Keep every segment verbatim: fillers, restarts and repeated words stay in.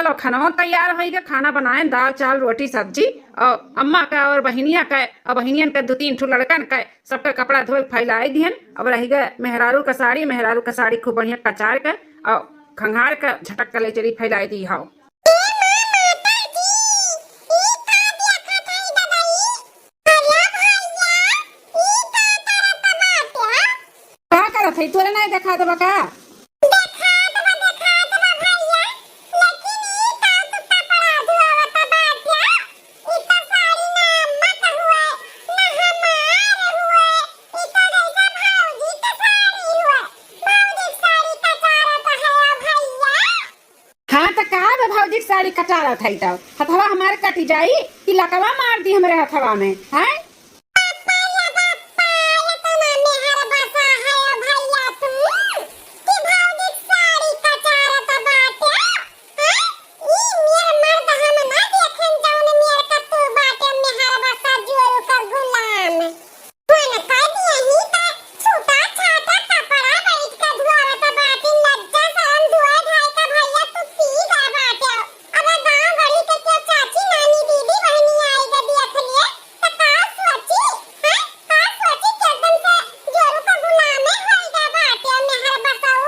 चलो, खाना तैयार होइ गए, खाना बनाए, दाल, चावल, रोटी, सब्जी, और अम्मा का और बहिनिया का और बहिनियन का दो तीन ठो लड़कन का सबका कपड़ा धोए फैलाए दिहन। अब रहि गए मेहरारू का साड़ी, मेहरारू का साड़ी खूब बढ़िया कचार के और खंगार के झटक के ले चली फैलाए दी। हाव। ए माँ, माता जी, ई का देखत हई ददाई? अरे भैया, ई का करत बाटे? का करत हई? तोरे नाहीं देखात बा का? देखात बा, देखात बा भैया, लेकिन ई का तू कपड़ा धोवत बाटे? ई तो साड़ी ना अम्मा के हुए, ना हमार हुए, ई तो जैसे भौजी के साड़ी हुए। भौजी के साड़ी कचारत है भैया। हाँ, त का बा भौजी के साड़ी कटारत है, त हथवा हमार कटि जाई कि लकवा मार दी हमरे हथवा में, हैं? बाप्पा रे बाप्पा, एतना मेहर बसा है भैया तू, कि भौजी के साड़ी कटारत बाटे, हैं? ई मेर मर्द हम ना देखेन, जौन मेर का तू बाटे मेहर बसा जोरू का गुलाम। मन कर दिए ही त छूटा छाटा कपड़ा बैठ के धोवत बाटी, लज्जा शरम धोए धाए का भैया तू पी गा बाटे। अब गाँव गली के केहू चाची नानी दीदी बहनी आई के देख लिए त का सोची, हैं? का सोची कि एकदम से जोरू का गुलामे होई गा बाटे मेहर बसाऊ।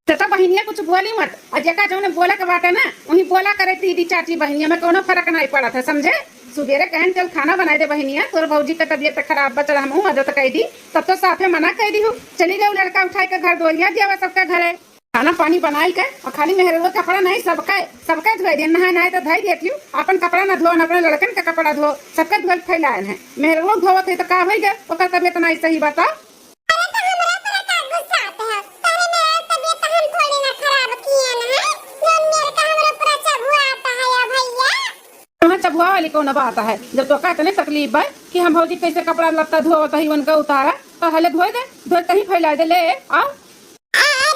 त, त बहिनिया कुछ बोली मत, और जेका जौन बोले के बाटे ना, वही बोला करे दीदी, चाची, बहिनिया में कौनो फर्क नहीं पड़त है, समझे? सुबेरे कहन चल खाना बनाए दे बहिनिया, तोर भौजी का तबियत खराब बा, चल हमहू मदद कर दी, तब तो साफे मना कर दी हो। चली गए लड़का उठाए के घर दुआरिया दिया सबका घरे। खाना पानी बनाई के और खाली मेहररुआ कपड़ा नहीं, सबका, सबका धोए दे, नहाए नहाए तो धोई देती हूँ, अपन कपड़ा ना धो, ना अपने लड़कन का कपड़ा धो, सबका धोए फैलाए हैं। मेहररुआ धोवत है तो का होई गए, ओकर तबियत नहीं सही बा त। अरे तो हमरा ऊपर का गुस्सात है? तोहरे मेरा तबियत तो हम थोड़ी ना खराब किए न है, जौन मेर का हमरा ऊपर चबुआत है या भैया। कहाँ चबुआ वाली कौन बात है? जब तोका इतने तकलीफ बा कि हम भौजी कैसे कपड़ा लत्ता धोवत ही उनका उतारा, तो हले धोए दे, धोए तही फैला दे, ले आओ। अरे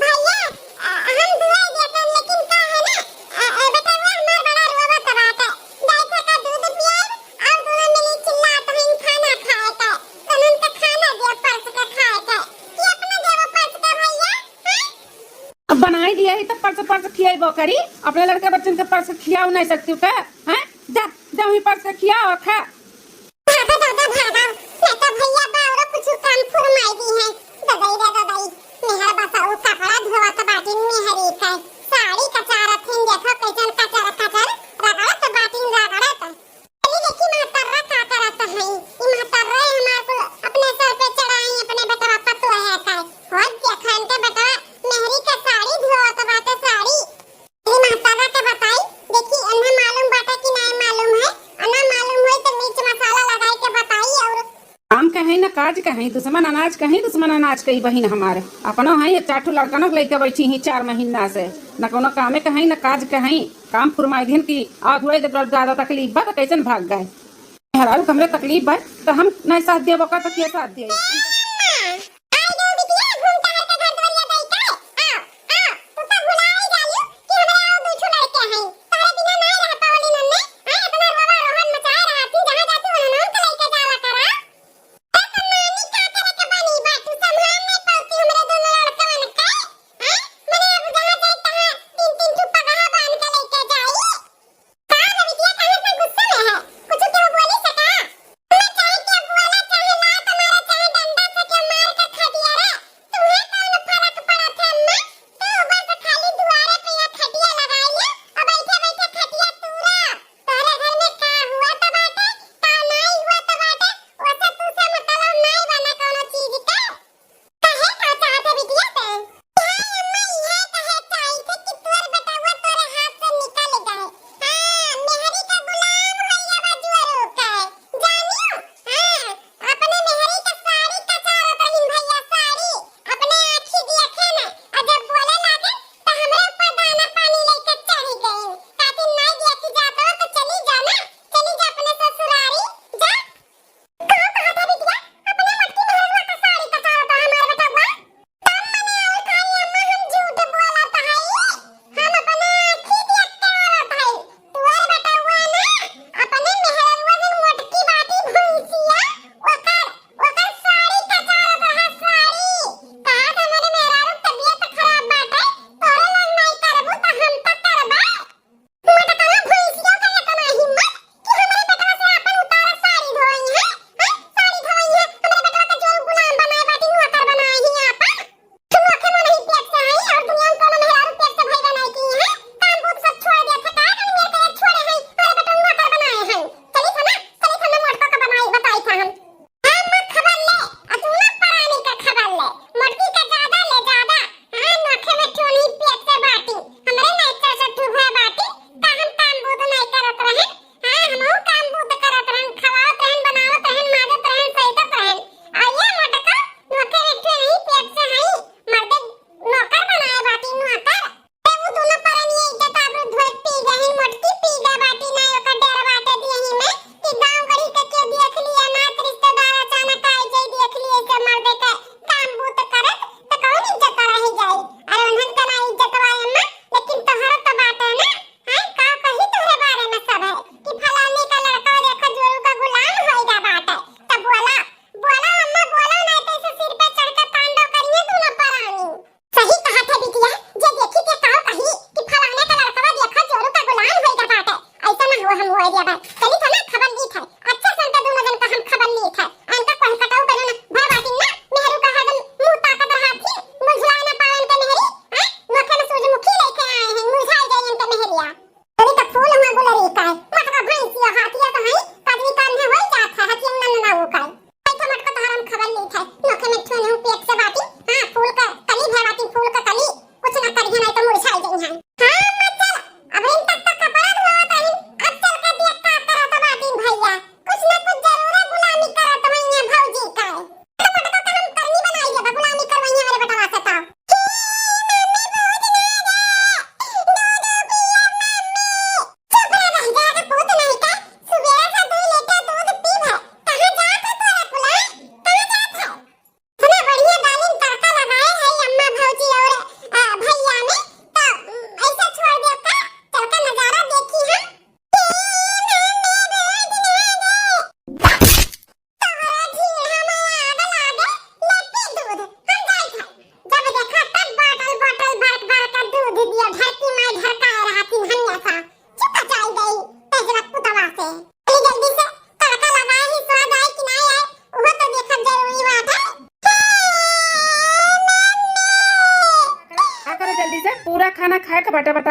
भैया, अ, हम धोए देतन, लेकिन का है ना, अ, अ, बेटवा हमार बड़ा रोवत बाटे, जाए थे का दूध पियाई और दोनों मिली चिल्लात हैं खाना खाए के, तो हम तो खाना दे परस के खाए के, कि अपना देव परस के भैया, हैं? अब बनाई दिया ही तो परस परस खियाइबो करी, अपने लड़के बच्चन के परस खियाओ नहीं सकती हो का? हैं? जा, जा वहीं परस के खियाओ, खा। भागा दादा भागा, ना तो भैया बावरा कुछ काम फुरमाई दी है। ददाई रे ददाई, मेहर बसाऊ कपड़ा धोवत बाटिन मेहरी के, साड़ी कचारत हिन, देखो कैसन कचर कचर रगड़त बाटिन रगड़त। चली देखी महतर्रा का करत है, ई महतर्रा हमार कुल अपने सर पे चढ़ाई, अपने बेटवा पतोह है का। होत देखन के बेटवा मेहरी के साड़ी धोवत बाटे साड़ी। ई महतर्रा के बताई, देखी एन्हे मालूम बाटे कि नाय मालूम है, अना मालूम होई तो मिर्च मसाला लगाई के बताई। और काम कहीं न काज कहीं, दुश्मन अनाज कहीं, दुश्मन अनाज कही बहिन हमार। अपनो है ये चार ठो लड़कनों के लेके बैठी ही चार महीना से, न कोनो कामे कहीं न काज कहीं। काम फुरमाई दिन की आग हुए जब ज्यादा तकलीफ बा तो कैसन भाग गए। मेहरारू के हमरे तकलीफ बा तो हम नहीं साथ देबो का तो के साथ दे? आई गई बिटिया, घूम टहल के घर दुआरिया गई का? आओ, आओ, तू तो भुला ही जालू कि हमरा और दू ठो लड़के हैं। तोहरे बिना नाय रह पावली नन्ने। हाँ, इतना रोवा रोहन मचाए रहती, जहाँ जाती वहाँ नाम के लेके जाला करा। ए तो नानी का करे के बनी बा, तू संभाल नहीं पावती हमरे दोनों लड़कवन के। हाँ, मने अब जहाँ जाए तहाँ तीन तीन ठो पगहा बांध के लेके जाई। का रे बिटिया, काहे से गुस्से में है? कुछ केहू बोली से का? मैं चाहे केहू बोला, चाहे लात मारा, चाहे डंडा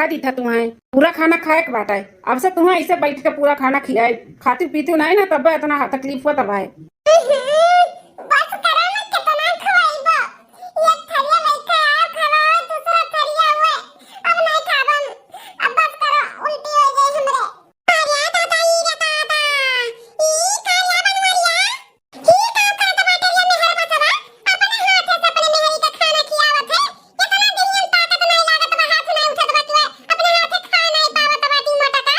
का दीथा तुम्हें? पूरा खाना खाए के बाटे। अब से तुम्हें ऐसे बैठ के पूरा खाना खियाए, खाती पीती नहीं ना, तब इतना तकलीफ हुआ तब आए। बस करो ना, कितना खवाइबो? एक थरिया लेके आओ, खवाओ, दूसरा थरिया हुए। अब नहीं खाबम, अब बस करो, उल्टी हो गई हमरे। अरे दादा, ई रे दादा, ई का ला बनवरिया? ई का करत बाटे रे मेहरबा सबा? अपने हाथे से अपने मेहरी का खाना खियावत है। कितना दिन हम ताकत नहीं लागत बा, हाथ नहीं उठत बा, तू अपने हाथे खा नहीं पावत बा, ती मोटा का।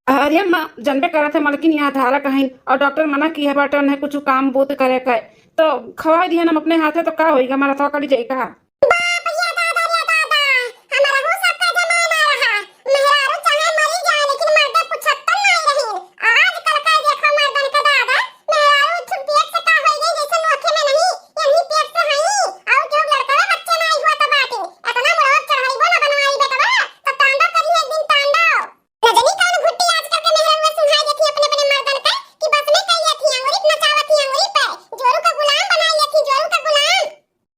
अरे अम्मा, जनबे करत है मलकिन यहाँ धारा कहीं और डॉक्टर मना किया बाटे उन्हें कुछ काम बूत करे के, तो खवा दिहन हम अपने हाथे, तो का होइगा, हमारा थोड़ा कड़ी जाई का? बाप रे दादा रे दादा, हमारा हो सबका जमाना रहा, मेहरारू चाहे मरी जाए लेकिन मर्दे पुछत्तन नहीं रही। आजकल का देखो मर्दन का दादा, मेहरारू एक ठो पेट से का होई गई जैसे नोखे में नहीं, यही पेट से हई, और जो लड़का में बच्चे नहीं हुआ तो बाटे, इतना मुड़वा चढ़ाई बोला बनवाई बेटवा, तो तांडव करी एक दिन तांडव। रजनी कौन घुट्टी आजकल के मेहररुआ सुनाई देती अपने अपने मर्दन के कि बस में कई लेती अंगुरी नचावती अंगुरी पे, जोरू का गुलाम बनाई लेती, जोरू का गुलाम।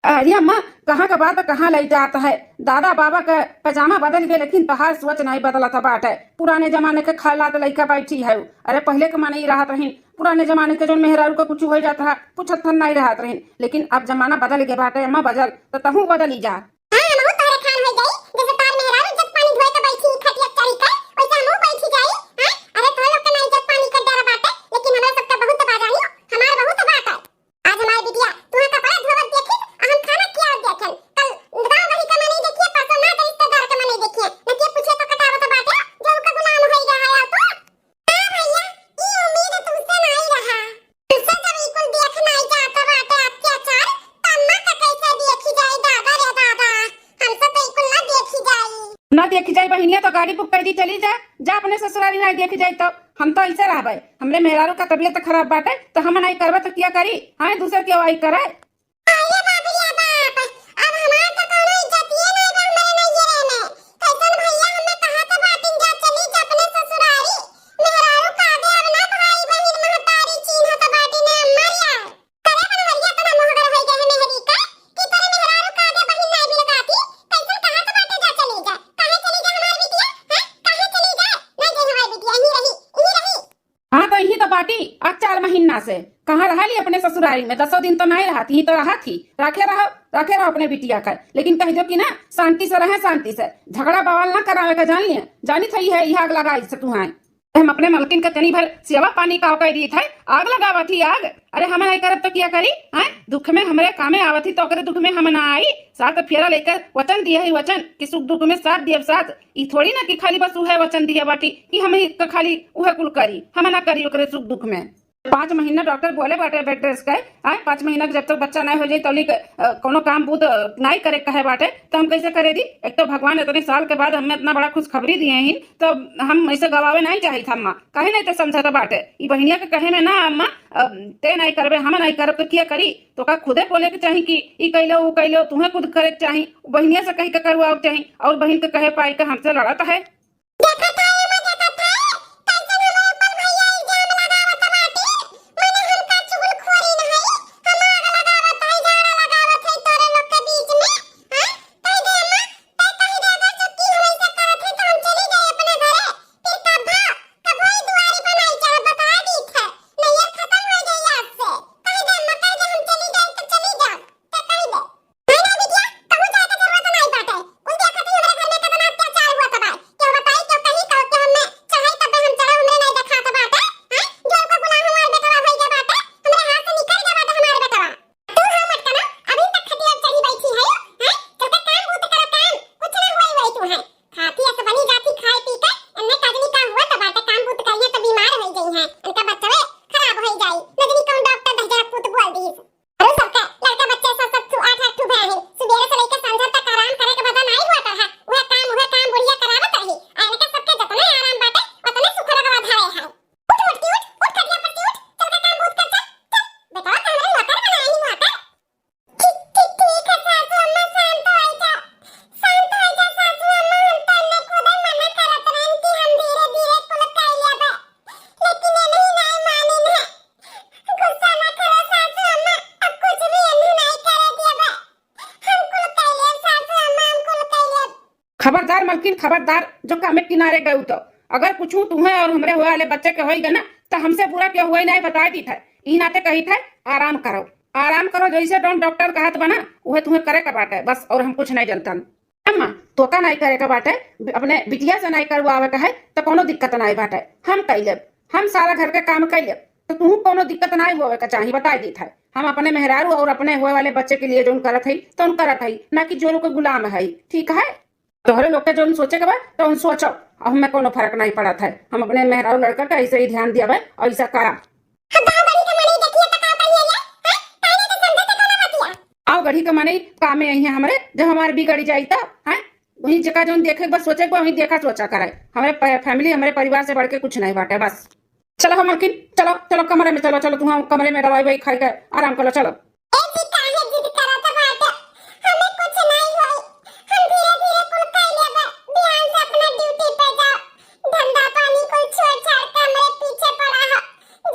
अरे अम्मा, कहाँ का बात कहाँ लई जात है? दादा बाबा का पैजामा बदल गए, लेकिन तोहार सोच नहीं बदलत बाटे। पुराने जमाने के खाला तो लइका बैठी है। अरे पहले के माने ही रहत रही, पुराने जमाने के जो मेहरारू का कुछ हो जात रहा, कुछ हथन नहीं रहत रही, लेकिन अब जमाना बदल गए बाटे अम्मा, बदल तो तहूँ बदली जा। हाँ, हमहू तोहरे खान हो जाई, जैसे तार मेहरारू इज्जत पानी धोए के बैठी खटिया चढ़ी के, वैसे हमहू बैठी जाई। हाँ, अरे तोह लोग के ना इज्जत पानी के डर बाटे, लेकिन हमरा सबके बहुत बा जानी, हमार बहुत बाटे। आज हमार बिटिया तुहा कपड़ा धोवत देखी, आ हम खाना खियावत देखन। कल गाँव गली के मनई देखिए, परसों ना के रिश्तेदार के मनई देखिए, न के पूछे तो कटावत बाटे, जो उनका गुलाम होई गया है तू। हाँ भैया, ई उम्मीद तुमसे नहीं रहा। तुमसे जब ई कुल देख नहीं जात बाटे अत्याचार, त अम्मा का कैसे देखी जाई दादा रे दादा? हमसे तो ई कुल ना देखी जाई। ना देखी जाई बहिनिया, तो गाड़ी बुक कर दी, चली जा, जा अपने ससुरारी, ना देखी जाई तो हम तो ऐसे रहबे। हमरे मेहरारू का तबीयत खराब बाटे, तो हम नहीं करबे तो क्या करी? हाँ, दूसर के आई करे। अरे बाप रे बाप, अब हमार तो कौनो इज्जतिये नहीं बा हमरे नैहरे में। कैसन भैया हमें कहत बाटिन जा चली जा अपने ससुरारी। मेहरारू का आगे अब ना भाई बहिन महतारी चीन्हत बाटिन अम्मा रे। करे बनवरिया तना मोहगर होई गए है मेहरी का, कि तोरे मेहरारू का आगे बहिन नहीं बिलगाती। कैसन कहत बाटे जा चली जा, काहे चली जा हमार बिटिया, हैं? काहे चली जा? नहीं जाई हमार बिटिया, यहीं रही, यहीं रही। हाँ, तो यही तो बाटी, आज चार महीना से कहाँ रहा ली अपने ससुरारी में, दसों दिन तो नहीं रहत, यही तो रहत ही, रखे रहो, रखे रहो अपने बिटिया का, लेकिन कह दो कि ना, शांति से रहे, शांति से, झगड़ा बवाल ना करावे का, जान लिए, जानी थई है, यह आग लगाई से तू आए। हम अपने मलकिन का तनी भर सेवा पानी का कह दी थे, आग लगावत ही आग। अरे हम नहीं करब तो क्या करी? हैं? दुख में हमरे कामे आवत ही तो ओकरे दुख में हम ना आई। साथ फेरा लेकर वचन दिया ही वचन कि सुख दुख में साथ दियब साथ। ई थोड़ी ना कि खाली बस उहे वचन दिया बाटी कि हम ही क-, खाली उहे कुल करी, हम ना करी ओकरे सुख दुख में। पाँच महीना डॉक्टर बोले बाटे बेड रेस्ट के, आए पाँच महीना के जब तक बच्चा नहीं हो जाए तौली के, अ, कोनो काम बूत, अ, नहीं करे कहे बाटे, तो हम कैसे करे दी? एक तो भगवान इतने साल के बाद हमें इतना बड़ा खुशखबरी दिए ही, तो हम ऐसे गवावे नहीं चाहिए था अम्मा, काहे नहीं तो समझत बाटे। ई बहिनिया के कहे में ना अम्मा, अ, ते नहीं करबे, हम नहीं करब तो क्या करी? तो का खुदे बोले के चाही कि ई कैलो, ऊ कैलो, तुम्हें खुद करे के चाही, बहिनिया से कही के करवाओ के चाही, और बहिन के कहे पाई के हमसे लड़त है। देखत है, एमा देखत है, कैसन हमरे ऊपर भैया इल्जाम लगावत बाटी। मने हम का चुगलखोरी न हई, हम आग लगावत हई, झाड़ा लगावत हई तोरे लोग के बीच में। हाँ? कह दे अम्मा, तै कह दे अगर चुटकी हम ऐसा करत है तो हम चली जाए अपने घरे। फिर कभा, कभो ई दुआरी पर नहीं चढ़ब, बता दीत है। नैयर खत्म हो जाई आज से। कह दे अम्मा, कह दे हम चली जाए तो चली जाए। तै कह दे। नहीं, नहीं बिटिया, कहूँ जाए के जरूरत नहीं बाटे। कुल देखत ही हमरे घर में कितना अत्याचार हुआ तबाय। केहू खबरदार मलकिन, खबरदार, जो कामे किनारे गयू तो। अगर कुछ तुहे और हमरे होए वाले बच्चे के होई गए ना, तो हमसे बुरा क्यों हुआ ही नहीं, बताई दीत है। ई नाते कहित है, आराम करो, आराम करो, जैसे डॉन डॉक्टर कहत बा ना, उहे तुहे करे के बाटे बस, और हम कुछ नहीं जनतन। अम्मा, तोका नहीं करे के बाटे, अपने बिटिया से नहीं करवावे के है, तो कोनो दिक्कत नहीं बाटे, हम कई लेब, हम सारा घर के काम कई लेब, तो तुहू कोनो दिक्कत नहीं होवे के चाही, बताई दीत है। हम अपने मेहरारू और अपने होए वाले बच्चे के लिए जौन करत हई, तौन करत हई, ना कि जो लोग के गुलाम हई, ठीक है? तोहरे लोग के जौन सोचे के बा, तौन सोचो, हमें कोनो फर्क नहीं पड़त है। हम अपने मेहरारू लड़का के ऐसे ही ध्यान दियाबे और ऐसा करब। हम गाँव बड़ी के मनई देखिए तो का कहिए ले? हैं? काहे नहीं तो समझे तो कोनो बतिया? आओ गढ़ी के मनई कामे आई है हमरे, जब हमार बिगड़ जाई तो, हैं? वही जका जौन देखे के बा, सोचे के बा, वही देखा सोचा करे। हमरे प-, family, हमरे परिवार से बढ़ के कुछ नहीं बाटे, बस। चलो हो मलकिन, चलो, चलो कमरे में चलो, चलो तुम कमरे में दवाई ववाई खाई के आराम करो, चलो। ए जी, काहे जिद करत बाटे? हमें कुछ नहीं होई, हम धीरे धीरे कुल कर लेबे। बिहान से अपना duty पे जाओ, धंधा पानी कुल छोड़ छाड़ के हमरे पीछे पड़ा है।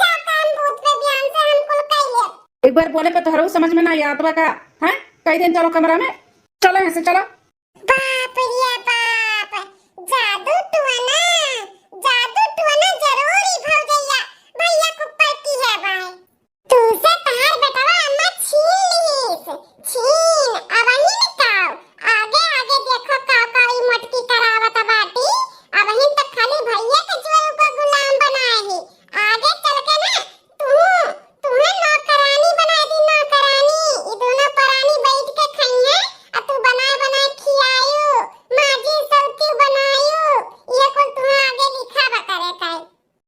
जाओ काम बूत पे, बिहान से हम कुल कर लेब। एक बार बोले पे तोहरो समझ में ना आवत बा का? हैं? कई दिन चलो कमरा में, चलो यहाँ से चलो। बाप रे बाप, जादू टोना, जादू टोना जरूर ई भौजैया भैया के ऊपर की है बाय। तू से तहार बेटवा अम्मा छीन लीस, छीन। अब वही में काव, आगे आगे देखो काव काव ई मोटकी करावत बाटी। अब वही तक खाली भैया के जुए ऊपर गुलाम बनाए ही, आगे चल के ना तू, तुहे नौकरानी बनाई दी, नौकरानी। ई दोनों परानी बैठ के खइहें, आ तू बनाए बनाए खियायू, माजी सौती बनायू, ये कुल तुहे आगे लिखा बा करे काई।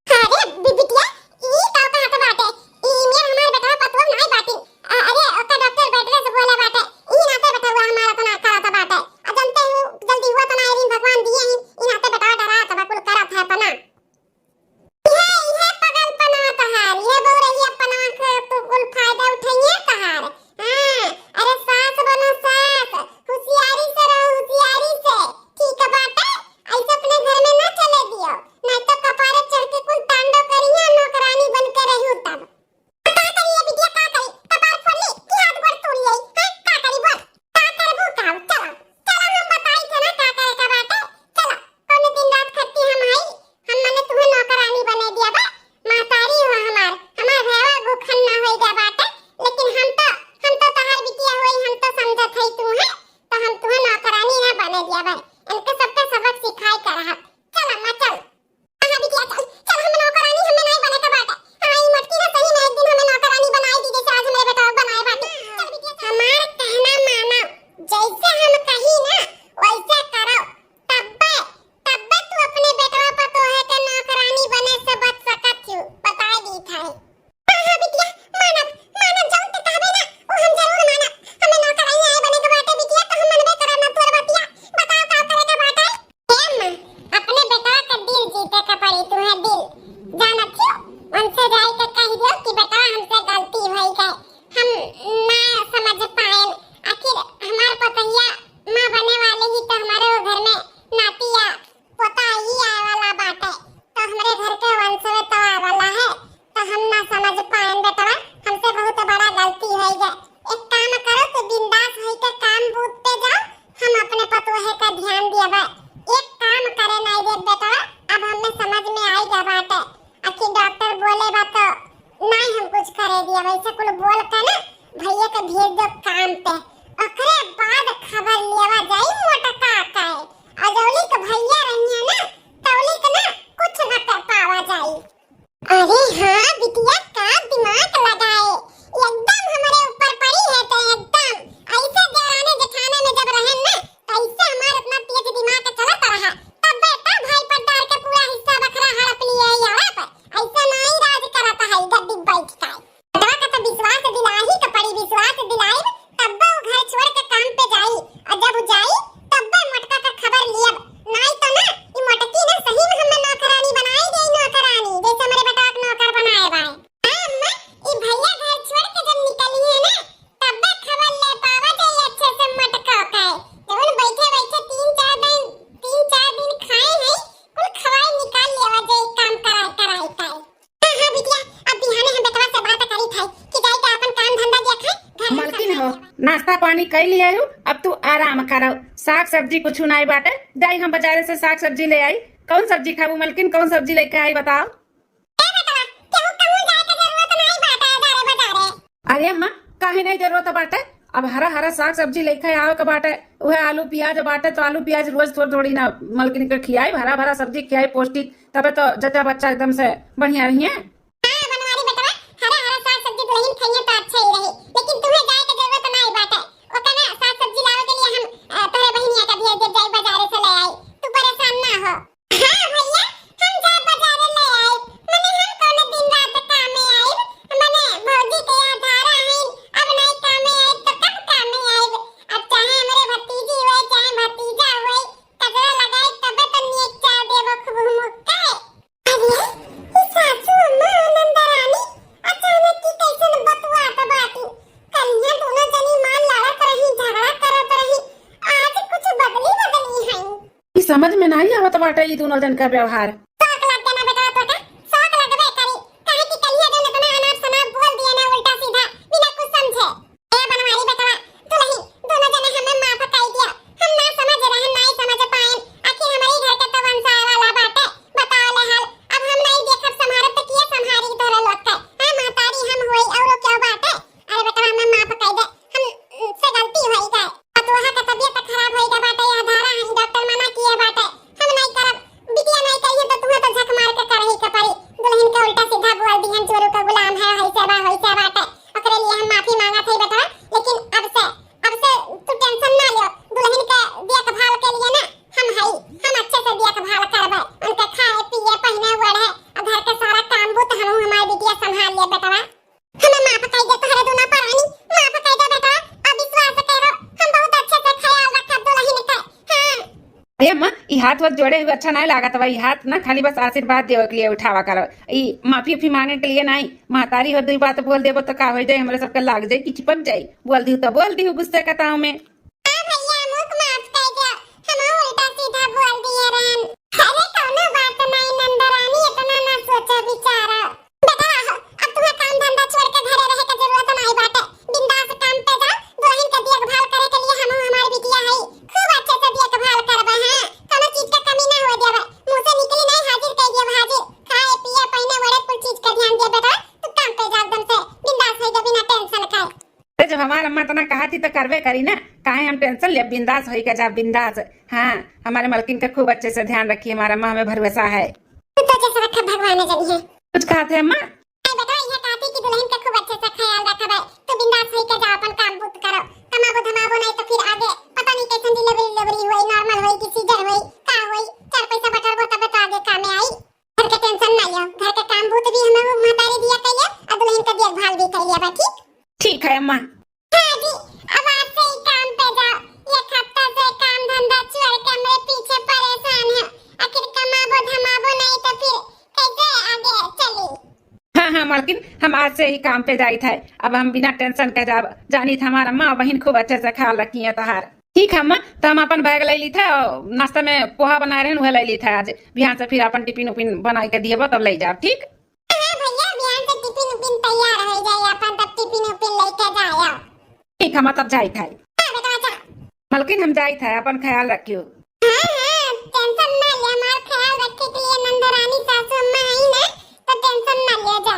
अरे बि-, बिटिया, ई का कहत बाटे? ई नियर हमार बेटवा पतोह नाई बाटी। अ-, अरे ओकर डॉक्टर बैठवे से बोले बाटे, ई नाते बेटवा हमार अपना करत बाटे। आ जनते हूँ जल्दी हुआ तो ना, भगवान दिए ही, ई नाते बेटवा डरात बा, कुल करत है अपना। इहे, इहे पगलपना तहार, इहे बउरहियापना के तू कुल फायदा उठइहे तहार। हाँ, अरे सास बनो सास, होशियारी से रहो, होशियारी से। ठीक बाटे, ऐसे अपने घर में ना चले दियो, नहीं तो कपारे चढ़ के कुल तांडव करिहे, नौकरानी बन के रहू तब। का करी ये बिटिया, का करी? कपार फोड़ ली कि हाथ गोड़ तोड़ ली? हैं? का करी बोल? का करबू काम? चलो, चलो हम बताई थे ना का करे का बाटे। चलो, कौनो दिन रात खट्टी हम आई, हम मने तुम्हें नौकरानी बने दिया बा। महतारी हो हमार, हमार भैया भूखन ना होई गया बाटे, लेकिन हम तो, हम तो तहार बिटिया होई, हम तो समझत हई तू है, तो हम तुम्हें नौकरानी ना बने दिया बा। इनके सबके सबक सिखाई कर रहा। चल अम्मा, चल। हाँ, हाँ, बिटिया, चल, चल, हम नौकरानी, हमें नहीं बने के बाटे। हाँ, ई मोटकी ना सही में एक दिन हमें नौकरानी बनाई दी, जैसे आज हमरे बेटा बनाए बाटे। चल, बिटिया, चल। हमार कहना मानो, जैसे हम कही ना, वैसे करो। तब्बे, तब्बे तू अपने बेटवा पतोहे के नौकरानी बने से बच सकत हू, बताए दी था। हाँ, हाँ, बिटिया, मानब, मानब, जौन ते कहबे ना, वो हम जरूर मानब। हमें नौकरानी आए बने के बाटे, बिटिया, तो हम मनबे करब ना तोर बतिया। बताओ, का करे के बाटे? ए अम्मा, अपने बेटवा का दिल जीते के पड़ी तुम्हें, दिल। जानत हो, उनसे जाए के कह दियो कि बेटवा हमसे गलती हो गई, हम ना समझ पाए, आखिर हमार पतोहिया माँ बने वाले ही तो हमारे वो घर में नाती या पोता ही आए वाला बाटे, तो हमरे घर के वंशवे तो आए वाला है, तो हम ना समझ पाएन बेटवा, हमसे बहुत बड़ा गलती हो गया। एक काम करो, तू बिंदास होई के काम बूत पे जाओ, हम अपने पतोहे का ध्यान दियाबे। एक काम करे नहीं देब बेटवा, अब हमें समझ में आई गया बाटे। आखिर डॉक्टर बोले बा तो नहीं हम कुछ करे दिया, वैसे कुल बोल के ना भैया के भेज दो काम पे, ओकरे बाद खबर लेवा जाई मोटका के। अजौली के भैया रहिए ना, तौली के ना कुछ न कर पावा जाई। अरे हाँ बिटिया, का दिमाग लगाए, एकदम हमरे ऊपर पड़ी है तो एकदम। ऐसे देवराने जेठाने में जब रहन ना, तो ऐसे हमार अपना तेज दिमाग चलत रहा, तब बेटा भाई पट्टार के पूरा हिस्सा बखरा हड़प लिए यार। ऐसा नाई राज करत है गद्दी बैठ के। बेटवा का तो विश्वास दिलाही के पड़ी, विश्वास दिलाइब, तब्बे वो घर छोड़ के काम पे जाई। और जब वो जाई, तब्बे मोटका का खबर लियब। नाई तो ना, ई मोटकी ना सही में हमें नौकरानी बनाई देई, नौकरानी, जैसे हमरे बेटवा के नौकर बनाए बाए। हाँ अम्मा, ई भैया घर छोड़ के जब निकली है ना, तब्बे खबर ले पावा जाई अच्छे से मोटका का। जवन बैठे बैठे तीन चार दिन, तीन चार दिन खाए हैं, कुल खवाई निकाल लेवा जाई काम कराए कराए का। हाँ, हाँ, बिटिया, अब बिहाने हम बेटवा से बात करी थे कि जाई के अपन काम धंधा देखे, घर में मलकिन हो, नाश्ता पानी कर लिया हो, अब तू आराम करो, साग सब्जी कुछ नाई बाटे, जाई हम बजारे से साग सब्जी ले आई। कौन सब्जी खाबू मलकिन, कौन सब्जी लेके आई बताओ? ए बेटवा, केहू कहूँ जाए के जरूरत नाई बाटे बजारे बजारे। अरे अम्मा, काहे नाई जरूरत बाटे? अब हरा हरा साग सब्जी लेके आवे के बाटे, उहे आलू प्याज बाटे तो आलू प्याज रोज थोड़ी थोड़ी ना मलकिन के खियाई, हरा भरा सब्जी खियाई पौष्टिक, तबे तो जच्चा बच्चा एकदम से बढ़िया रहिए। हाँ, बनवारी बेटवा, हरा हरा साग सब्जी दुलहिन खइहे तो अच्छा ही रही, लेकिन तुहे जाए के जरूरत नाई बाटे। ओकने साग सब्जी लावे के लिए हम, अ, तोहरे बहिनिया के भेज देब, जाई बजारे से ले आई, तू परेशान ना हो। हाँ भैया, हम जाए बजारे ले आई, मने हम कौनो दिन रात कामे आइब, मने भौजी के यहाँ धारा हईन, अब नाई कामे आइब तो कब कामे आइब? अब चाहे हमरे भतीजी होए, चाहे भतीजा होए, कजरा लगाई तबे तो नीक चाय देबो खूब मुक्का। अरे, ई सासू अम्मा नंदरानी अचानक की कैसन बतुआत बाटी? कलिया दोनों जनी मार लड़त रही, झगड़ा करत रही, आज कुछ बदली बदली हैं। ई समझ में नाई आवत बाटे ई दोनों जन का व्यवहार। शौक लग गया ना बेटवा तोका, शौक लगबे करी, काहे कि कलिया जन इतना अनाप शनाप बोल दिया ना उल्टा सीधा, बिना कुछ समझे। ए बनवारी बेटवा, दुलही, दोनों जने हमें माफ कई दिया। हम ना समझ रहे, ना ही समझ पाएन। आखिर हमारे घर के तो वंशाय वाला बाटे। बताओ ले हाल, अब हम नहीं देखब संभारब तो किए संभारी तोरे लोग के? हाँ, महतारी हम होई, औरो क्या बाटे? अरे बेटवा, हमें माफ कई दे, हम, से गलती होई गए। पतोहा का तबीयत खराब होई गए बाटे, यह धारा है, डॉक्टर मना किए बाटे। हम नहीं करब, बिटिया नहीं करिए तो तुम्हें तो झक मार के करही के पड़ी। दुलहिन के उल्टा सीधा बोल दिहन, चोरू का गुलाम है, होइसे बा, होइसे बाटे। ओकरे लिए हम माफी मांगत हई बेटवा, लेकिन अब से, अब से तू tension ना लियो। दुलहिन के देखभाल के लिए ना हम हई, हम अच्छे से देखभाल करबे। उनके खाए, पिए, पहिने, ओढ़े, और घर के सारा काम बूत हम हमार बिटिया संभाल लिए बेटवा। हमें माफ कई दे तोहरे दूना परानी, माफ कई दे बेटा, अब विश्वास करो, हम बहुत अच्छे से ख्याल रखब दुलहिन के। हाँ। अरे अम्मा, ई हाथ वाथ जोड़े हुए अच्छा नाई लागत बा। ई हाथ ना खाली बस आशीर्वाद देवे के लिए उठावा करो। ई माफी उफी मांगे के लिए नाई। महतारी हो, दुई बात बोल देबो तो का हो जाए, हमरे सबके लाग जाए कि चिपक जाए। बोल दिहु तो बोल दिहु गुस्से का ताव में। हाँ भैया, हमहू के माफ कई दे, हम उल्टा सीधा बोल दिए रहन। अरे कौनो बात नाई नंदरानी, इतना ना सोचा विचारा। बेटा, अब तुम्हें काम धंधा छोड़ के घरे रहे के जरूरत नाई बाटे। बिंदास काम पे जाओ, दुलहिन के देखभाल करे के लिए हम हमार बिटिया हई। खूब अच्छे से देखभाल करबे, हाँ? कौनो चीज के कमी ना होए देबे। मुंह से निकली नाई, हाजिर कई देब हाजिर। खाए, पिए, पहिने, ओढ़े, कुल चीज के ध्यान दे बेटा। तू काम पे जा एकदम से, बिंदास होई जा बिना tension खाए। अरे जब हमार अम्मा इतना कहा थी तो करबे करी ना, काहे हम tension ले, बिंदास होई के जा, बिंदास। हाँ, हमारे मलकिन का खूब अच्छे से ध्यान रखी, हमार अम्मा हमें भरोसा है। तू तो जैसे रखा भगवान ने जानी है। कुछ कहा थे अम्मा? नहीं बेटा, यह कहती कि दुलहिन का खूब अच्छे से ख्याल रखबे। तू बिंदास होई के जा, अपन काम बूत करो। कमाबो धमाबो नहीं तो फिर आगे पता नहीं कैसन delivery, delivery होई, normal होई कि cesarean होई, का होई, चार पैसा बटोरबो तबे तो आगे कामे आई। घर के tension ना लियो, घर के काम बूत भी हमें वो महतारी दिया कइले, और दुलहिन का देखभाल भी कइले बा, ठीक? ठीक है अम्मा। हाँ जी, अब आज से ही काम पे जाओ। एक हफ्ता से काम धंधा छोड़ के हमरे पीछे परेशान है। आखिर कमाबो धमाबो नहीं तो फिर कैसे आगे चली? हाँ, हाँ, मलकिन, हम आज से ही काम पे जाइत है। अब हम बिना tension के जाब। जानित हमार अम्मा बहिन खूब अच्छे से ख्याल रखी है तोहार। ठीक है अम्मा, तो हम अपन bag ले लीत है और नाश्ता में पोहा बनाए रहन, वह ले लीत है आज। बिहान से फिर अपन tiffin उफिन बनाए के दिएबो, तब ले जाब, ठीक? हाँ भैया, बिहान से tiffin उफिन तैयार हो जाए, अपन तब tiffin उफिन लेके जाए। ठीक है, हम तब जाइत है। हाँ बेटा, जा। मलकिन, हम जाइत है, अपन ख्याल रखियो। हाँ, हाँ, tension ना ले, हमार ख्याल रखे के लिए नंदरानी सासू अम्मा आई ना, तो tension ना ले, जा।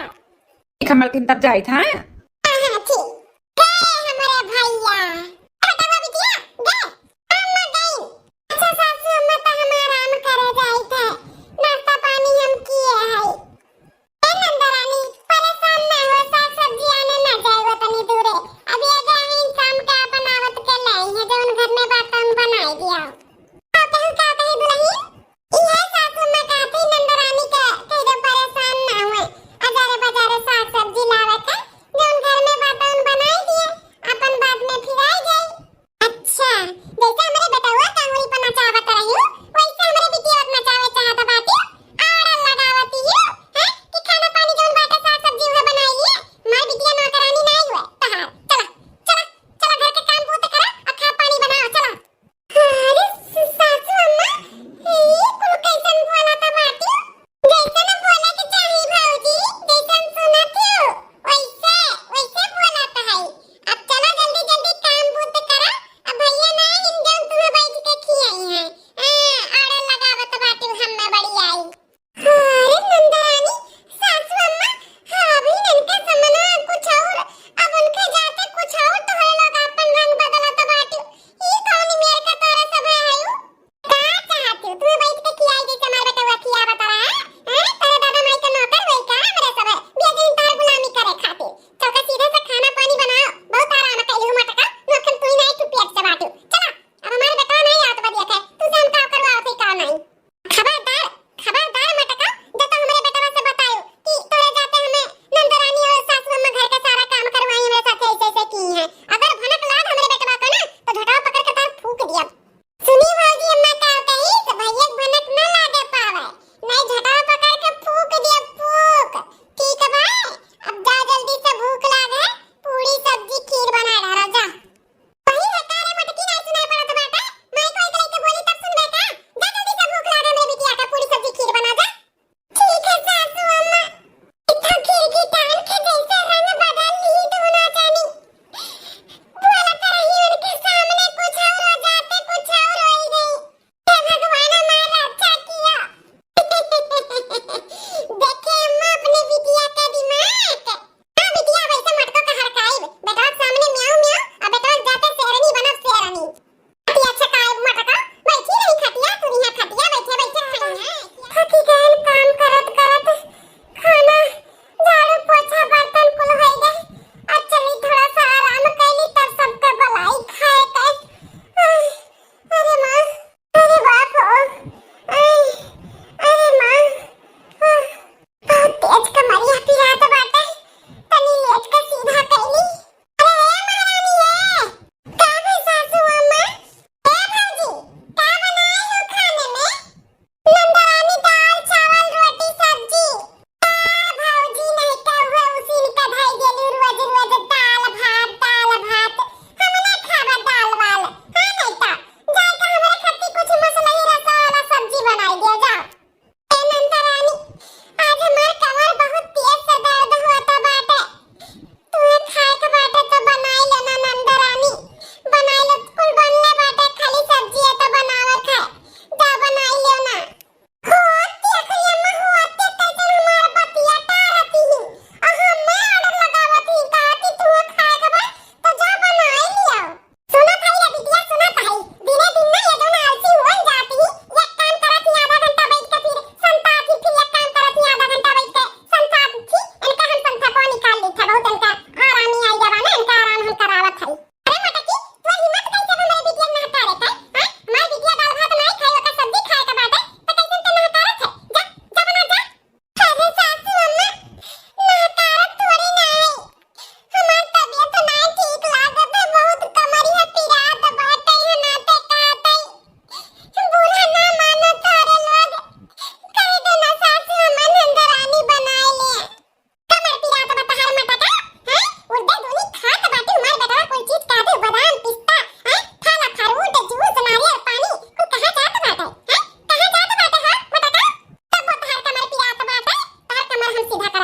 ठीक है मलकिन, तब जाइत है। हाँ, हाँ, ठीक। गए हमारे भैया। बेटा, वो बिटिया, गए? अम्मा गई। अच्छा सासू अम्मा, तो हम आराम करे जाइत है, नाश्ता पानी हम किए है। ए नंदरानी, परेशान ना हो, साग सब्जी आने ना जाए वो तनी दूरे। अभी अगर हम शाम का अपन आवत के लाई है, जौन घर में बात हम बनाई दिया। का कहूँ, का कही दुलही? इहे सासू माँ कहती नंदरानी के कह दो परेशान ना हुए, अजारे बजारे साग सब्जी लावे के, जो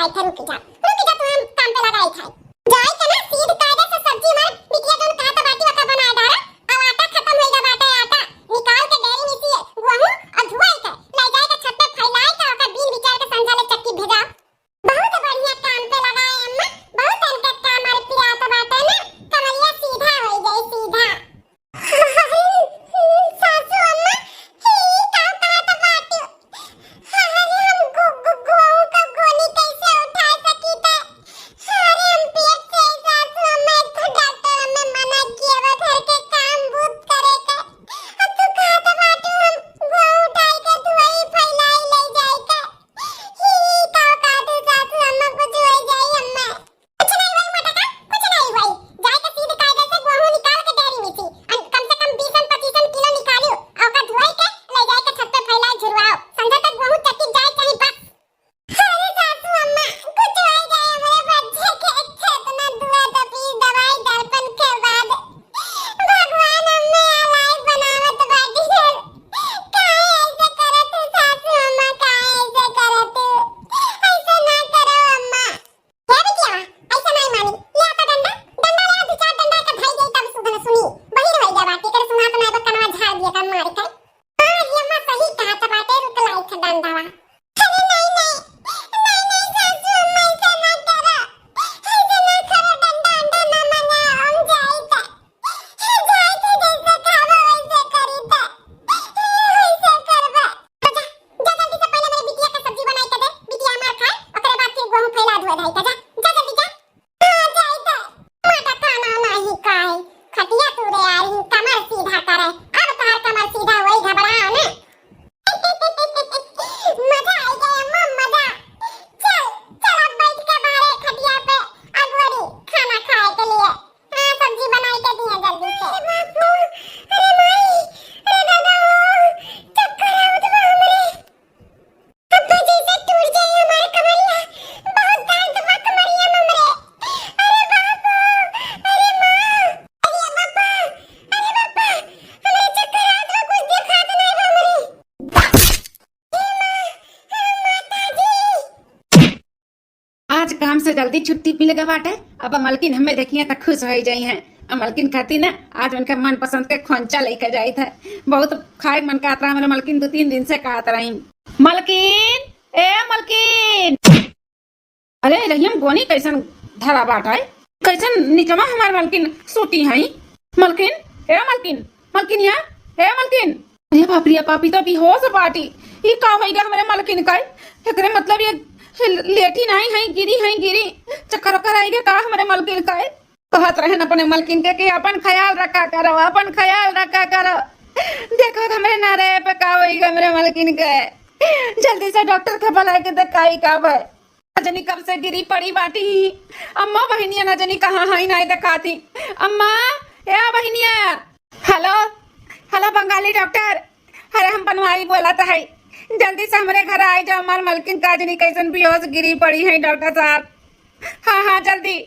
आई थे, रुक जा, रुक जा, तू हम काम पे लगाई थे। जाई के ना सीध कायदे से सब्जी मार, बिटिया जौन कहत बाटी ओका बनाए डारा। अब आटा खत्म होइगा बाटे, आटा निकाल के डेरी में से गोहूं और धुआई के ले जाए के छत पे फैलाए के ओका बीन बिचार के संझा ले चक्की भेजा। बहुत बढ़िया काम पे लगाए अम्मा, बहुत इनके काम और पिरात बाटे ना, कमरिया सीधा होई जाई, सीधा। सासू अम्मा, ई का कहत बाटू? अरे हम गो-, गो-, गोहूं का गोनी कैसे उठा सकी त? अरे हम पेट से सासू अम्मा, एक तो डॉक्टर हमें मना किया बा घर के काम बूत करे के। अब तू कहत बाटू हम गोहूं उठाई के धुआई फैलाई ले जाए के। ई का कहत सासू अम्मा, कुछ हो जाई अम्मा। कुछ नहीं होई मोटका, कुछ नहीं होई। जाए के सीध कायदे से गोहूं निकाल के डेरी में से, अन-, कम से कम बीसन पच्चीसन किलो निकालियो, और ओका धोई के ले जाए के छत पे फैलाए झुरवाओ। संझा तक गोहूं चक्की जाए चाही बस। अरे सासू अम्मा, कुछ हो जाए हमरे बच्चे के, इतना दुआ तकलीफ दवाई दर्पण के बाद भगवान हमें अलाय बनावत बाटी। काहे ऐसे करत है सासू अम्मा, काहे ऐसे करत है? ऐसे ना करो अम्मा। हे बिटिया, ऐसे नहीं मानी। ले आता डंडा, डंडा ले आ, दो चार डंडा का धई दे तब सुधन सुनी। बहिर होई गया बाटी, कर सुना तो मैं कनवा झाड़ दिया का मार के। हाँ, ये अम्मा सही कहा तो बाटे, रुक लाई थे डंडावा। अरे नहीं, नहीं, नहीं, नहीं, सासू अम्मा ऐसे ना करो, ऐसे ना करो, डंडा, डंडा ना मंगा, हम जाई थे, जाई थे, जैसे खावा वैसे करी थे, वैसे करबा। तो जा, जा जल्दी से पहले मेरे बिटिया का सब्जी बनाई के दे, बिटिया हमार खाए, ओकरे बाद फिर गोहूं फैला धोए धाई का, जा, जा जल्दी जा। हाँ, जाई तो। माता खाना नाही खाए, खटिया तू रे आ रही, कमर सीधा करे, अब तोहर कमर सीधा होई, घबरा ना। मजा आई गया अम्मा, मजा। चल, चल अब बैठ के बाहर खटिया पे अगोरी खाना खाए के लिए। हाँ, सब्जी बनाई के दिए जल्दी से। अरे बापू, अरे माई, अरे दादा, चक्कर आवत बा हमरे। अब्बा जैसे टूट जाए हमार कमरिया, बहुत दर्द बा कमरिया में हमरे। अरे बापू, अरे माँ, अरे बापा, अरे बापा, हमरे चक्कर आवत बा, कुछ देखात नहीं बा हमरे। हे माँ, हे माता जी। आज काम से जल्दी छुट्टी मिल गए बाटे। अब मलकिन हमें देखिए त खुश हो जाई हैं। अब मलकिन खाती ना, आज उनके मनपसंद के खोंचा लेके जाई थे। बहुत खाए मन का आतरा, मेरे मलकिन दो तीन दिन से कहत रही, "मलकिन, ए मलकिन।" अरे रहियम गोनी कैसन धरा बाटे, कैसन निचवा हमार मलकिन सूती हैं। मलकिन, ए मलकिन, मलकिनिया, ए मलकिन। अरे बाप रे, पापी तो बेहोश बाटी। ई का होई गे हमरे मलकिन का? एकरे मतलब ये लेटी नहीं है, गिरी है, गिरी। चक्कर ओक्कर आई गे का हमरे मलकिन का? कहत रहन अपने मलकिन के कि अपन ख्याल रखा करो, अपन ख्याल रखा करो। देखो हमरे नारे पे का होई गे हमरे मलकिन के। जल्दी से डॉक्टर के बुलाए के देखाई का भय। ना जनी कब से गिरी पड़ी बाटी। अम्मा बहिनिया ना जनी कहाँ हई, नाई देखाती। अम्मा, ए बहिनिया। हेलो, हेलो बंगाली डॉक्टर, अरे हम बनवारी बोलत हई, जल्दी से हमरे घर आई जाओ, हमार मलकिन का जनी कैसन बेहोश गिरी पड़ी है डॉक्टर साहब। हाँ, हाँ, जल्दी,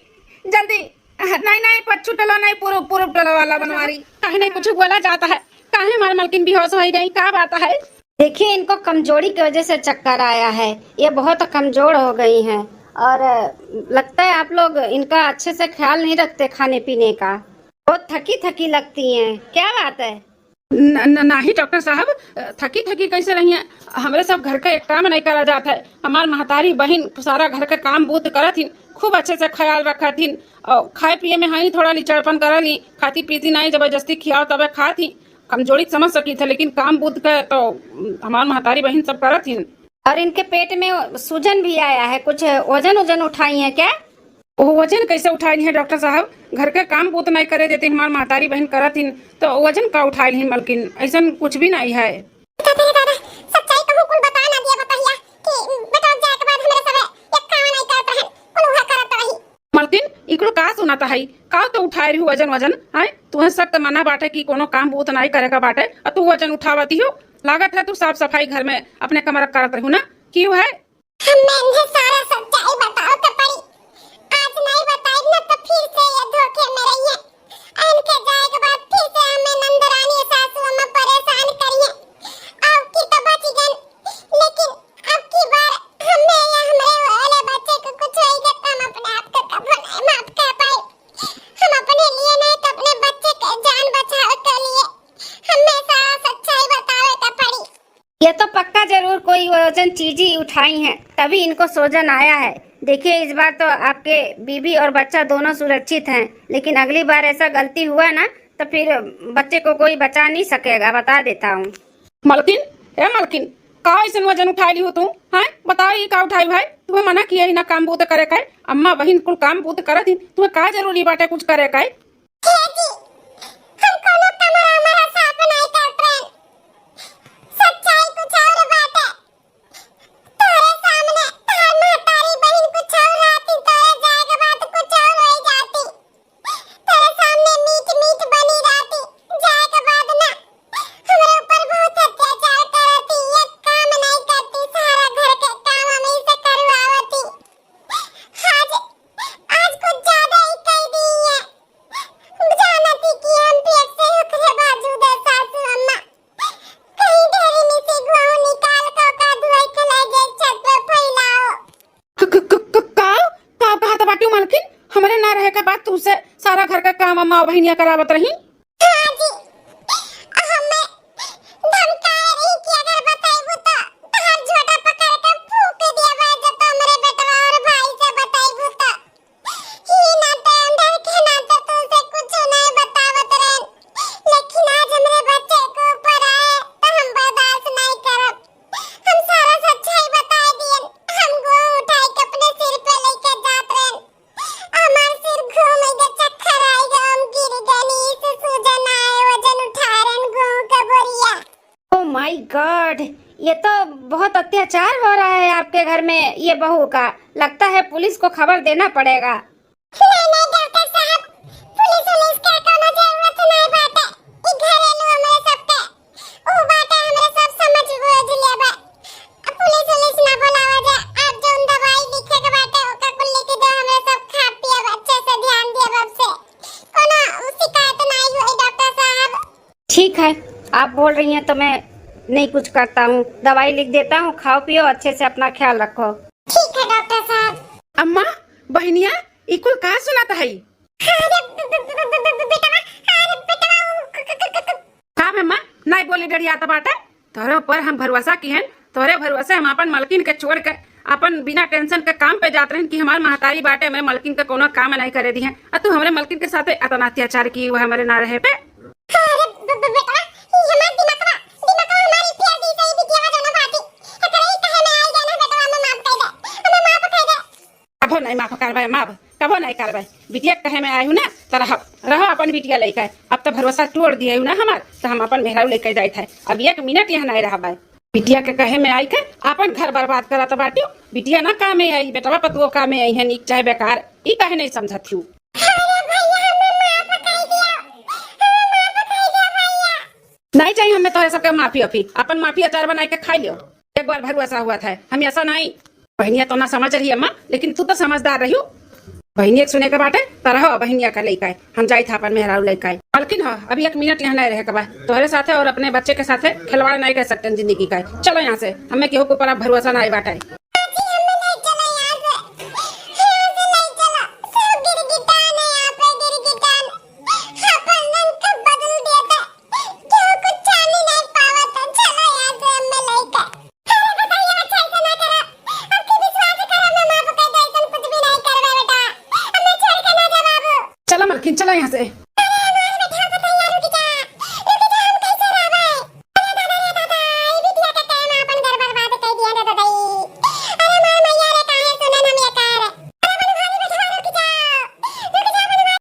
जल्दी। नहीं, नहीं, पच्छू टोला नहीं, पूरब, पूरब टोला वाला बनवारी। काहे नहीं कुछ बोला जाता है? काहे हमार मलकिन बेहोश हो गई? का बात है? देखिए, इनको कमजोरी की वजह से चक्कर आया है, ये बहुत कमजोर हो गई हैं और लगता है आप लोग इनका अच्छे से ख्याल नहीं रखते खाने पीने का। बहुत थकी थकी लगती हैं, क्या बात है? न, न, नाही डॉक्टर साहब, थकी थकी कैसे रही हैं? हमरे सब घर का एक काम नहीं करा जात है। हमार महतारी बहिन सारा घर का काम बूत करत हिन, खूब अच्छे से ख्याल रखत हिन और खाए पिए में हाई थोड़ा लिचड़पन करल ही, खाती पीती नहीं, जबरदस्ती खियाओ तबे खात ही। कमजोरी समझ सकी थे, लेकिन काम बूत के तो हमार महतारी बहिन सब करत हिन। और इनके पेट में सूजन भी आया है, कुछ वजन वजन उठाई है क्या? वो वजन कैसे उठाई है डॉक्टर साहब? घर के काम बूत नहीं करे देती, हमार महतारी बहिन करत हिन, तो वजन का उठाई ही मलकिन? ऐसन कुछ भी नहीं है। दादा रे दादा, सच्चाई कहूँ कुल बता ना दिया बतहिया कि बेटा जाए के बाद हमरे सबे एक काम नहीं करत रहन, कुल उहे करत रही। मलकिन, इकड़ो का सुनाता है? का तो उठाए रही वजन वजन, हैं? तुहे सख्त मना बाटे कि कोनो काम बूत नहीं करे का बाटे, और तू वजन उठावती हो। लागत है तू साफ सफाई घर में अपने कमरा करत रहू ना, क्यों है? हमें इन्हें सारा सच्चाई बताओ तो पड़ी। आज नहीं बताई ना तो फिर से ये धोखे में रही है। इनके जाए के बाद फिर से हमें नंदरानी सासू अम्मा परेशान करिए। अब की तो बच गन, लेकिन अब की बार हमें या हमरे वाले बच्चे को चीजें उठाई हैं, तभी इनको सोजन आया है। देखिए, इस बार तो आपके बीबी और बच्चा दोनों सुरक्षित हैं, लेकिन अगली बार ऐसा गलती हुआ ना, तो फिर बच्चे को कोई बचा नहीं सकेगा, बता देता हूँ। मलकिन, ए मलकिन, का ऐसन वजन उठाई ली हो तू? हैं, बताओ, ये का उठाई भाई? तुम्हें मना किया ही ना काम बूत करे का है। अम्मा बहिन कुल काम बूत करत ही, तुम्हें का जरूरी बाटे कुछ करे का है? हे जी, हम कोनो कमरा हमारा साफ नहीं करत रहन। सच्चाई कुछ और बाटे। तोरे सामने तोहर महतारी बहिन कुछ और रहती, तोरे जाए के बाद कुछ और होई जाती। तोरे सामने मीठ मीठ बनी रहती, जाए के बाद ना हमरे ऊपर बहुत अत्याचार करती, एक काम नहीं करती, सारा घर के काम हम ही से करवावती। आज, आज कुछ ज्यादा ही कह दी है। जानती कि हम पेट से ओकरे बावजूद है सासू अम्मा। कहीं ढेरी में से गेहूं निकाल के ओका धोई के ले जाए छत पे फैलाओ। क-, क-, क-, क-, का? का कहत बाटी मलकिन? हमरे ना रहे के बाद तुमसे सारा घर का काम अम्मा बहिनिया करावत रही? हाँ जी, हमें धमकाए रही कि अगर बताइबू तो तोहार झोटा पकड़ के फूंक देबे, जब तो हमरे बेटवा और भाई से बताइबू तो। ही नाते अंदर के नाते तुमसे कुछ नहीं बतावत रहन, लेकिन आज हमरे बच्चे के ऊपर आए तो हम बर्दाश्त नहीं करब। हम सारा सच्चाई बता दियन। हम गेहूं उठाए के अपने सिर पे लेके जात रहन, हमार सिर घूम गया, चक्कर आए गया, हम गिर गनी, से सूजन आए, वजन उठा रहन गेहूं का बोरिया। Oh my God, ये तो बहुत अत्याचार हो रहा है आपके घर में, ये बहू का। लगता है पुलिस को खबर देना पड़ेगा। नहीं, नहीं, डॉक्टर साहब, पुलिस उलिस के कोनो जरूरत नहीं बाटे। ई घरेलू हमरे सबके, ऊ बाटे हमरे सब समझ बूझ लेबे। अब पुलिस उलिस ना बुलावा जाए, आप जौन दवाई लिखे के बाटे ओका कुल लिख दो, हमरे सब खा पियब, अच्छे से ध्यान दियब अब से। कोनो शिकायत नहीं होई डॉक्टर साहब। ठीक है, आप बोल रही हैं तो मैं नहीं कुछ करता हूँ, दवाई लिख देता हूँ, खाओ पियो, अच्छे से अपना ख्याल रखो। ठीक है डॉक्टर साहब। अम्मा, बहिनिया, ई कुल का सुनात है? अरे ब-, ब-, ब-, ब-, ब-, ब-, बेटवा, अरे बेटवा, उ क-, क-, क-, क-, क-, का बे अम्मा, नहीं बोली डरियात बाटे? तोहरे ऊपर हम भरोसा किहन, तोहरे भरोसे हम अपन मलकिन के छोड़ के अपन बिना टेंशन के काम पे जात रहन कि हमार महतारी बाटे, हमरे मलकिन के कोनो काम नहीं करे दिहन, आ तू हमरे मलकिन के साथे अतना अत्याचार की, वह हमरे ना रहे पे। अरे ब-, ब-, बेटवा, ई हमार दिमागवा, दिमागवा हमारी पिया दी से ई बिटियावा जौन बाटी, एकरे ही कहे में आई गए ना बेटवा, हमें माफ कर दे, हमें माफ कर दे। कबो नहीं माफ करबे, माफ कबो नहीं करबे। बिटिया के कहे में आई हूँ ना, तो रहो, रहो अपन बिटिया लेके। अब तो भरोसा तोड़ दिए हूँ ना हमार, तो हम अपन मेहरारू लेके जाइत है। अब एक मिनट यहाँ नहीं रहबे। बिटिया के कहे में आई के अपन घर बर्बाद करत बाटियो। बिटिया ना कामे आई, बेटवा पतुओ कामे आई है, नीक चाहे बेकार, ई काहे नहीं समझत हूँ? अरे भैया, हमें माफ कर दिया, हमें माफ कर दिया भैया। नहीं चाहिए हमें तोहरे सबके माफी अफी, अपन माफी अचार बनाए के खाई लियो। एक बार भरोसा हुआ था, हम ऐसा नहीं। बहिनिया तो ना समझ रही अम्मा, लेकिन तू तो समझदार रही हो। बहिनिया के सुने के बाटे, तो रहो बहिनिया का लेके आए, हम जाई था अपन मेहरारू लेके आए। मलकिन हो, अभी एक मिनट यहाँ नहीं रहे के बा, तोहरे साथे और अपने बच्चे के साथे खिलवाड़ नहीं कर सकते जिंदगी का। चलो यहाँ से, हमें केहू के ऊपर अब भरोसा नहीं बाटे। चाची, हमें ले चलो यहाँ से, यहाँ से ले चलो। सब गिरगिटान है यहाँ पे, गिरगिटान। अपन रंग का बदल दिया था। केहू कुछ चांदी नहीं पावा था। चलो यहाँ से, हमें लेके। अरे बताइए, अच्छा ऐसा ना करो। अब की विश्वास करो, मैं माफ कर दे, ऐसा कुछ भी नहीं करबे बेटा। हमें छोड़ के ना जा बाबू। चलो मलकिन, चलो यहाँ से।